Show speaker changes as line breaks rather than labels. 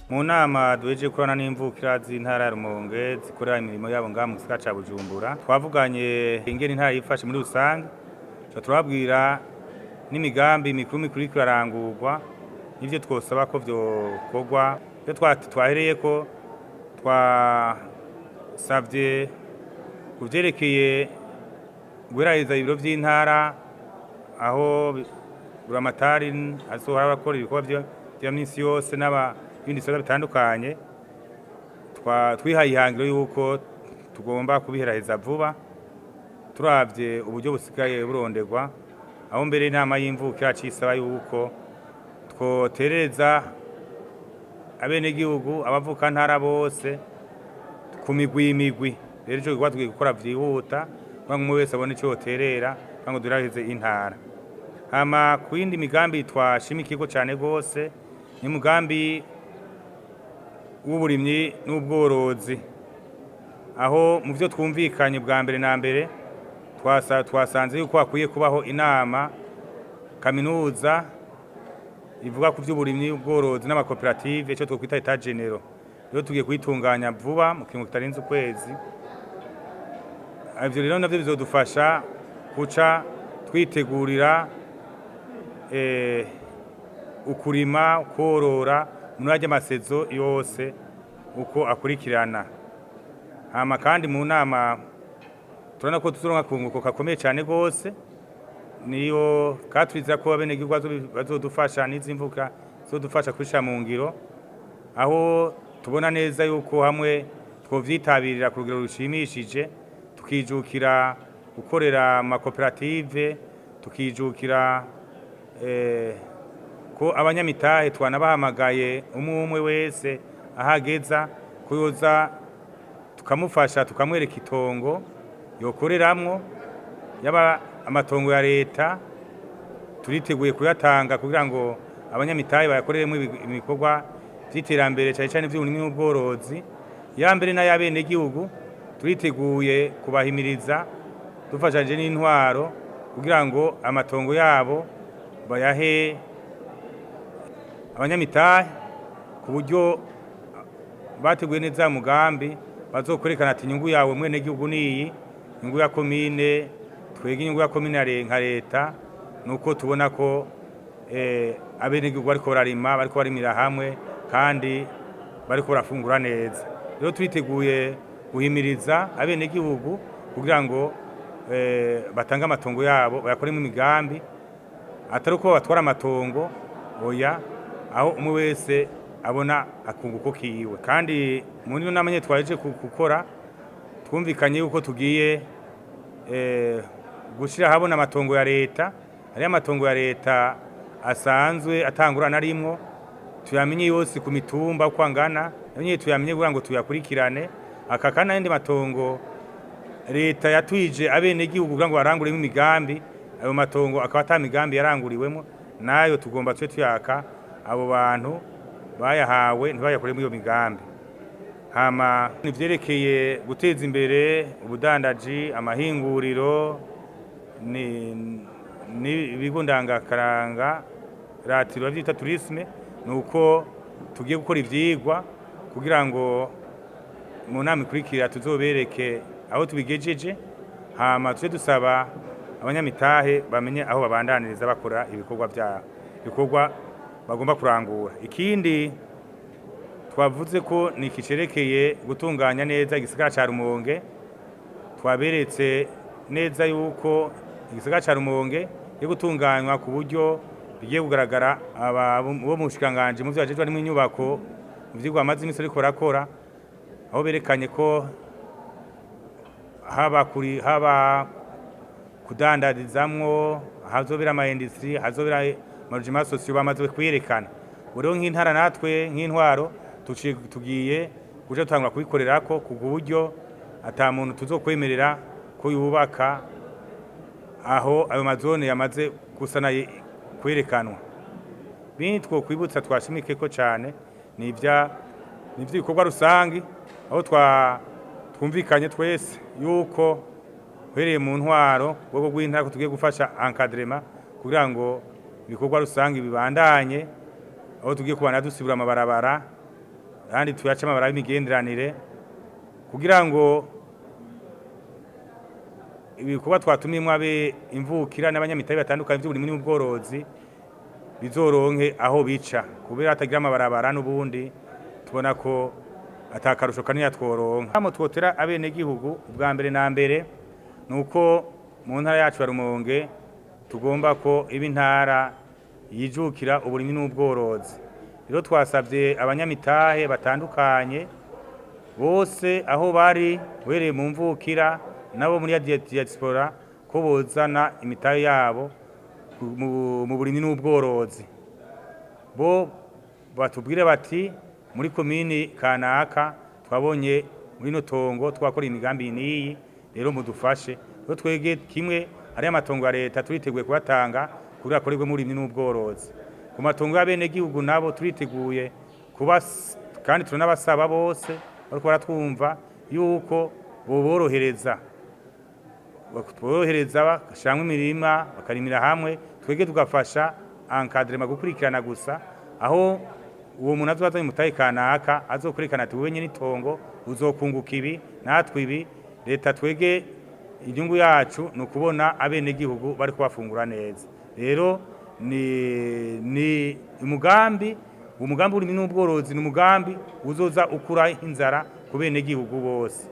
Mu nama duhejeje gukorana n'imvukira z'intara ya Rumonge zikorera imirimo yabo ngaha mu gisagara ca Bujumbura, twavuganye ingene intara yifashe muri rusange, tuca turababwira n'imigambi mikuru mikuru iriko irarangurwa n'ivyo twosaba ko vyokorwa. Ivyo twahereyeko, twasavye ku vyerekeye guheraheza ibiro vy'intara, aho buramatari azohora akora ibikorwa vya minsi yose n'ibindi bisata bitandukanye. Twihaye ihangiro yuko tugomba kubiheraheza vuba, turavye uburyo busigaye buronderwa, aho mbere inama y'imvukira yaciye isaba yuko twoterereza abenegihugu, abavukantara bose ku migwi imigwi. Rero ico gikorwa tugiye gukora vyihuta kugira ngo umwe wese abone ico yoterera kugira ngo duheraheze intara. Hama ku yindi migambi twashimikiyeko cane gose ni umugambi w'uburimyi n'ubworozi, aho mu vyo twumvikanye bwa mbere na mbere twasanze yuko hakwiye kubaho inama kaminuza ivuga ku vy'uburimyi, ubworozi n'amakoperative, ico twokwita états généraux. Rero tugiye kuyitunganya vuba mu kiringo kitarenze ukwezi. Ivyo rero navyo bizodufasha guca twitegurira ukurima, korora muri arya ma saisons yose uko akurikirana. Hama kandi mu nama turabona ko tuzoronka akunguko gakomeye cane gose, niyo katwiza ko abenegihugu bazodufasha n'izimvuka zizodufasha kubishira mu ngiro, aho tubona neza yuko hamwe twovyitabirira ku rugero rushimishije, tukijukira gukorera mu makoperative, tukijukira ko abanyamitahe twanabahamagaye, umwe umwe wese ahageza ko yoza tukamufasha, tukamwereka itongo yokoreramwo. Yaba amatongo ya leta, turiteguye kuyatanga kugira ngo abanyamitahe bayakoreremo ibikorwa vy'iterambere, cane cane ivy'uburimyi n'ubworozi. Ya mbere n'ay'abenegihugu, turiteguye kubahimiriza dufashanyije n'intwaro kugira ngo amatongo yabo bayahe abanyamitahe ku buryo bateguye neza mugambi bazokwerekana ati: "Inyungu yawe mwenegihugu niyi, inyungu ya komine." Twege inyungu ya komine nka leta nuko tubona ko abenegihugu bariko bararima, bariko barimira hamwe kandi bariko barafungura neza. Rero turiteguye guhimiriza abenegihugu kugira ngo batange amatongo yabo, bayakoremo imigambi, atari uko batwara amatongo, oya, aho umwe wese abona akunguko kiwe. Kandi muri ino nama nyene twaje gukora, twumvikanye yuko tugiye gushira habona amatongo ya leta. Hariyo amatongo ya leta asanzwe atangura narimwo, tuyamenye yose ku mitumba uko angana, nayo nyene tuyamenye kugira ngo tuyakurikirane. Aka kandi n'ayandi matongo leta yatwije abenegihugu kugira ngo baranguremo imigambi, ayo matongo akaba ata migambi yaranguriwemo, nayo tugomba tube tuyaka abo bantu bayahawe ntibayakoremo iyo migambi. Hama ivyerekeye guteza imbere ubudandaji, amahinguriro n'ibigo ndangakaranga ratiro bavyita tourisme, nuko tugiye gukora ivyigwa kugira ngo mu nama ikurikira tuzobereke aho tubigejeje. Hama tuje dusaba abanyamitahe bamenye aho babandaniriza bakora ibikorwa vyabo, ibikorwa bagomba kurangura. Ikindi twavuze ko ni ikicerekeye gutunganya neza igisagara ca Rumonge. Twaberetse neza yuko igisagara ca Rumonge yo gutunganywa ku buryo bigiye kugaragara. Aba bo mu bushikiranganji mu vyo bajejwe harimwo inyubako, mu vyigwa bamaze imisi bariko barakora, aho berekanye ko haba kuri haba kudandarizamwo, hazobera ama industries, hazobera ama logements sociaux, bamaze kuyerekana. Ubu rero nk'intara, natwe nk'intwaro tugiye kuja dutangura kubikorerako ku buryo ata muntu tuzokwemerera ko yubaka aho ayo ma zones yamaze gusana kwerekanwa. Bindi twokwibutsa twashimikeko cane ni ivy'ibikorwa rusangi, aho twumvikanye twese yuko uhereye mu ntwaro, rwego rw'intara, ko tugiye gufasha encadrement kugira ngo ibikorwa rusangi bibandanye, aho tugiye kubana dusibura amabarabara. Ahandi tuyace amabarabara y'imigenderanire kugira ngo ibikorwa twatumiyemwo abe imvukira n'abanyamitahe batandukanye vy'uburimyi n'ubworozi bizoronke aho bica, kubera hatagira amabarabara n'ubundi tubona ko atakarusho kanini tworonka. Hamo twotera abenegihugu ubwa mbere na mbere nuko mu ntara yacu ya Rumonge tugomba ko iba intara yijukira uburimyi n'ubworozi. Rero twasabye abanyamitahe batandukanye bose aho bari, uhereye mu mvukira nabo muri diaspora, ko bozana imitahe yabo mu burimyi n'ubworozi. Bo batubwire bati muri komini kanaka twabonye muri ino tongo twakora imigambi n'iyi, rero mudufashe. Rero twege kimwe ari amatongo ya leta turiteguye kubatanga kugira akorerwe muri n'ubworozi. Ku matongo y'abenegihugu nabo turiteguye kuba, kandi turanabasaba bose bariko baratwumva yuko boborohereza, borohereza bagashiramwo imirima bakarimira hamwe, twege tugafasha encadrement, gukurikirana gusa, aho uwo muntu azoba azanye umutahe kanaka azokwerekana ati wewe nyene itongo uzokunguka ibi natwe ibi. Leta twege inyungu yacu ni ukubona abenegihugu bariko bafungura neza. Rero ni umugambi w'uburimyi n'ubworozi, ni umugambi uzoza ukura inzara ku benegihugu bose.